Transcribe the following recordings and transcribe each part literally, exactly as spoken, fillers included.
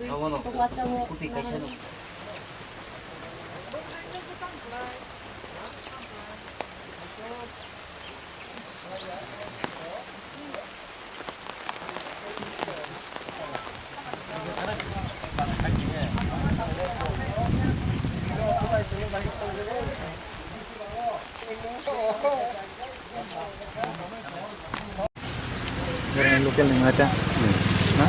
Abono kupi kaisa no. Local ni mata. Na?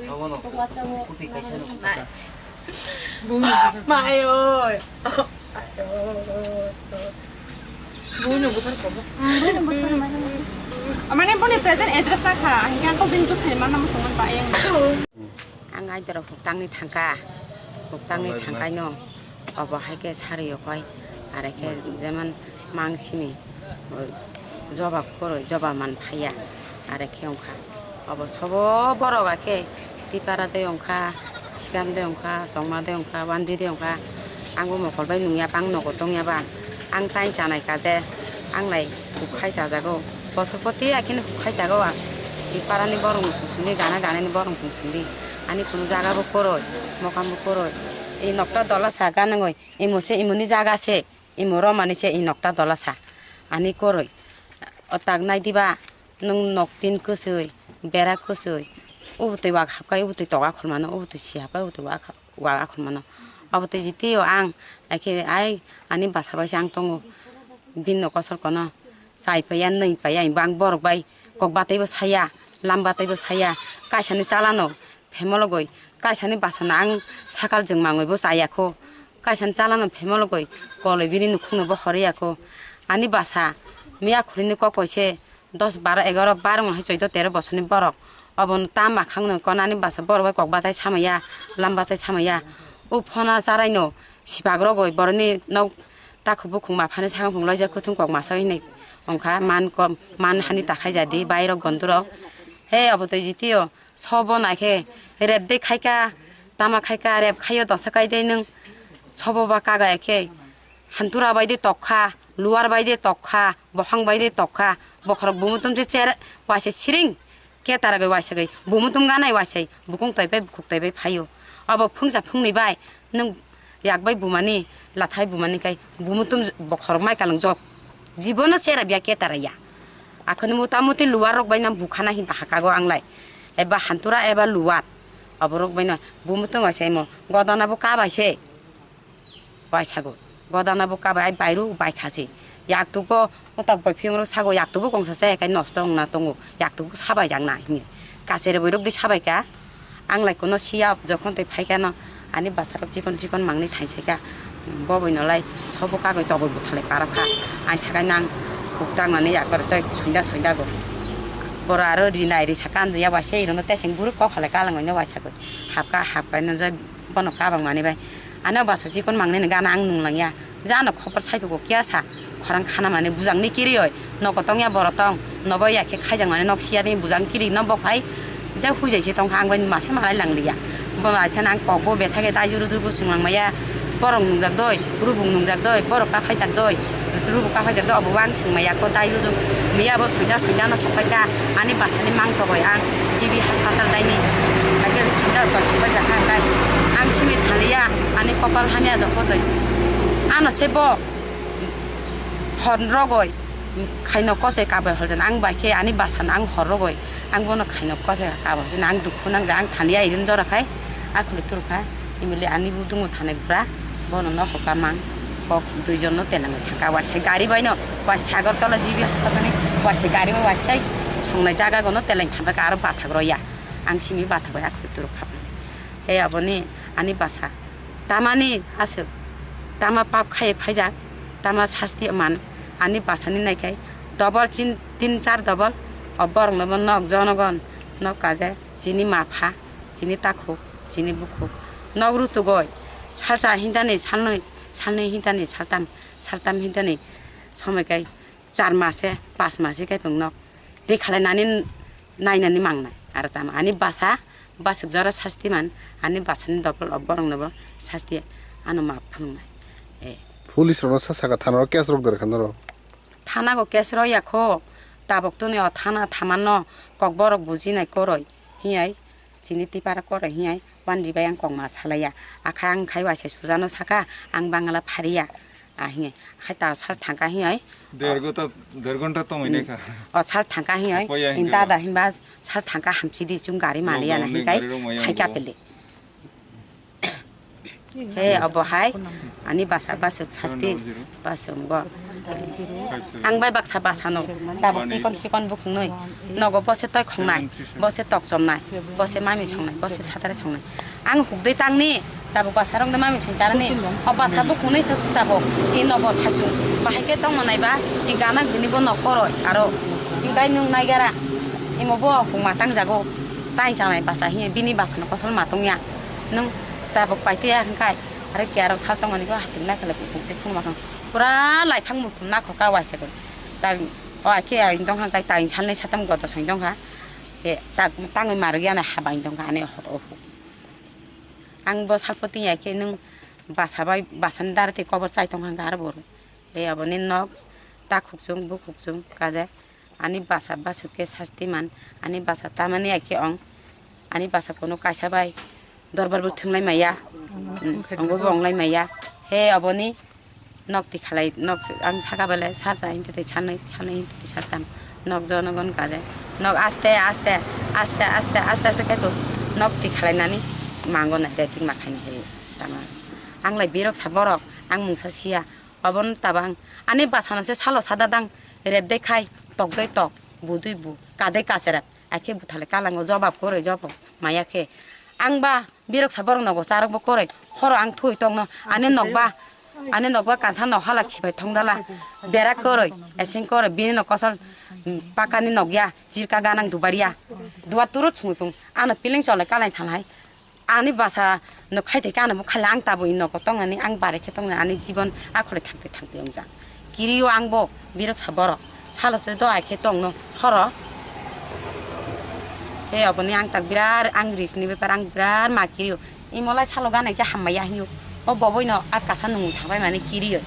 Abono kupi kaisa no. Mai oi. Buino buthar kobo. Amane boni present address ta kha. Yang ko bin ko sai mana mo songon ba yang. Ang aidoro huktangni thangkha, huktangni thangkaino obo hai khe sarwi okoi, are khe jemon mang simi joba kwrwi joba man phaiya, are khe wngkha. Obo sobo borok akhe tipara de wngkha, sikam de wngkha, chongma de wngkha, wandi de wngkha, ang bo mokol bai nungya ba, ang nogo tongya ba, ang tai chanai kha je, ang lai huk khai chajago. Bosor poti akhini huk khai chago ang. I parani borok ni thung sungdi, gana ganani borok ni thung sungdi. Ani kunu jaga bo kwrwi, mokam bo kwrwi. I nokta dola sa ganangwi, imo se imoni jaga se, imo romani se i nokta dola sa. Ani kwrwi. O tak nai diba, nwng nok tin kwswi, bera kwswi. Ubotwi wak hapkai, ubotwi toga khulmano, ubotwi si hapkai, ubotwi wak hap-, wak akhulmano. Obo tei jiti o ang, akhe ai ani basa bai se ang tongo. Bini no kosor kono chai paiya, nwi paiya, ang borok bai kok bataibo saya, lam bataibo saya, kaisani chalano phemologoi, kaisani basana ang sakal jwng mangwibo chaya kho, kaisani chalano phemologoi koloi bini nukhungnobo horiya kho. Ani basa miya khulini kok bai se dos, baro, egaro, barong hai choido, tero bosorni borok. Obono tamo khangno konani basa borok bai kok batai samaya, lam batai samaya. O phona charaino sipak rogoi boroni nok takhuk bukhuk maphani sakang phung loijak kuthung kok masa hinwi wngkha man kom, man hani takhai jadi bairok gondorok. He obo tei jitio sobo naikhe rep de khaika, tama khaika, rep khaio dosa kai de nwng sobo ba kaga ekhe. Hantura bai de tokha, luar bai de tokha, bohang bai de tokha, bokhorok bumutum se chere waisa siring. Ketara gwi waisa gwi bumutum ganai waisai bukung tai bai bukhuk tai bai phaio. Abo phungsa phungni bai nwng yak bai bumani lathai bumani kai bumutum bokhorok mai kalung jok. Jibono chera biya ketara ya. Akhoni mota moti luar rok bai nang bukhana hin bahakago anglai. Eba hantura eba luar. Aborok bai no bumutum waisa imo godana bo kabai se. Waisa go. Godana bo kabai ai bairu bai khasi. Yaktugo utak bai phiyong rok sago yaktugo kongsa chaya kai nosto wngna tongo. Yaktugo sabai jakna hini. Kachere boirok di sabai ka. Ang lai kono siya jokhon tei phaikha no ani bwsarok chikon chikon mangni thaisaikha. Bo bai no lai sobo kagoi togoi bwthalai parokha. Ai sakai nang huk tangmani yakbar tei soida soida go. Boro aro rinai ri saka anjaya waisa irono teseng buruk kok halai kalang oino waisa goi. Hapka hapka no jai bono kabang mani bai. Ano bwsa chikon mangnini gana ang nunglangya. Jano khopor saiphugo kiya sa khorang khana mani bujangni kirioi. Nogo tongya boro tong. Nogo ya khe khaijakmani nok siya ni bujang kiri no bokhai. Je hujai se tongkha ang bai masa malai lang liya. Bono aithana ang kokbo bethai khe dai juru juru bo swnglangmaya. Borok nungjak doi, rubung nungjak doi, borok kaphai jak doi. Rubung kaphai jak doi, obo ang swngmaya ko dai juru. Miya bo soida soida no sokpai kha. Ani bwsani mang togoi ang G B hospital daini. Hakhe soida sopai jak kha ang dai. Ang simi thaliya, ani kopal hamya jokho doi. Ano se bo hor rogoi khaino kose kabai hor jan ang bai khe ani bwsano ang hor rogoi. Ang bono khaino kose kabai hor jan ang dukhu nang ang thaliya irin jora khai. Akhli turkha imili ani budungo thanai bura bono no hoka mang kok duijon no tenang thangka waisa gari bai no waisa Agartala G B hospital ni waisa gari bai waisa songnai jaga gono teleng thangka aro bathak roya ang simi bathak bai akhli turkha. He aboni ani bwsa tamani aswk tama pap khai phaijak tama sasti man ani bwsani naikai double chin tin char double o borok no bo nok jonogon nok kaje chini ma pha. Chini takhuk, chini bukhuk. Nok rutugoi, salsa hintani salnwi, salnwi hintani saltam, saltam hintani somoi kai char mase, pas mase kai pung nok. Tei khalai nani nainani mangnai. Aro tamo ani basa, basuk jora sasti man, ani basani dobol o borok nobo sasti ano map phunuknai. Eh. Police rokno sa saka thana o case rok dor kha norok. Thana go case rw ya kho, tabok tuni o thana thamanno kokborok bujinai koroi, hiyai chini tipara koroi hiyai, wandi bai ang kokma salaiya, akha ang khai waisa sujano saka, ang bangla phariya, a hiyai, khai ta sal thangka hiyai. Der gota, der gonta tongwi nai kha. O sal thangka hiyai, Apoya hingke dada ba. Hinba sal thangka hamchi di chung gari maliya na Lockdown ni hinkai, gari rok maya khai bo. Kapele. He obo hai ani basa basuk sasti basuk bo. Ang bai baksa basano tabok chikon chikon bukhungnwi nogo bose toi khongnai, bose tok chomnai, bose mami songnai, bose satare songnai. Ang hukdwi tangni tabok basarok de mami song charani. O basa bukhungnwi sa tabok i nogo sasu bahai khe tongma nai ba i gana gini bo nok koroi aro i bai nung nai gara imo bo hukma tang jago tai chanai basa hi bini basano kosol ma tongya. Nwng tabok paitaya hwnkhe, aro kiya rok sal tongmani bo hating nai khe kuchuk phunukma khe pura laiphang muikhum nakhok ka waisa khe. Ta o ai khe ai dongkha khe tai salnwi satam goto soi dongkha. Khe ta tangwi marwk ya nai haba wng dongkha ani horo o. Ang bo salpho twi ya khe nwng basa bai basani dara tei kobor chai tongkha khe aro bo rw. Tei aboni nok ta khukchung bu khukchung kaje. Ani basa basuk khe sasti man, ani basa tamani ai khe ong, ani basa kono kaisa bai dorbar bo thwnglai maya, mm, ongbo bo onglai maya. He aboni nok tikhalai, nok ang saka bele sarsa hinte tei sanwi, sanwi hinte tei sartam, nok jonogon kaje, nok aste, aste, aste, aste, aste, aste khe to nok tikhalai nani mango nai de tik ma khaini he tama. Ang lai birok sa borok, ang mungsa siya. Obono tabang ani basano se salo sada dang, rep de khai, tok de tok, bu dui bu, ka de kacherep, ai khe buthale kalango jobab koroi jobo maya khe. Ang ba birok sa borok nogo charok bo koroi, horo ang thui tongno, ani nok ba, ani nok ba kantha no hala khibai thongdala, berak koroi, eseng koroi, bini no kosol, mm, pakani nok ya, jirka ganang dubar ya, duar turut sungui pung, ano piling cholai kalai thalai. Ani basa no khai thai khe ano bo khala ang tabuk nogo tongnani ang bare khe tongnani ani jibon akhole thangtwi thangtwi wngjak. Kirio ang bo birok sa borok salo se do ai khe tongno horo. Tei oboni ang tak birar ang ris ni bepar ang birar ma kirio. Imolai salo ganai se hambai ya hinyo. O boboi no at kasa nung thabai mani kirio.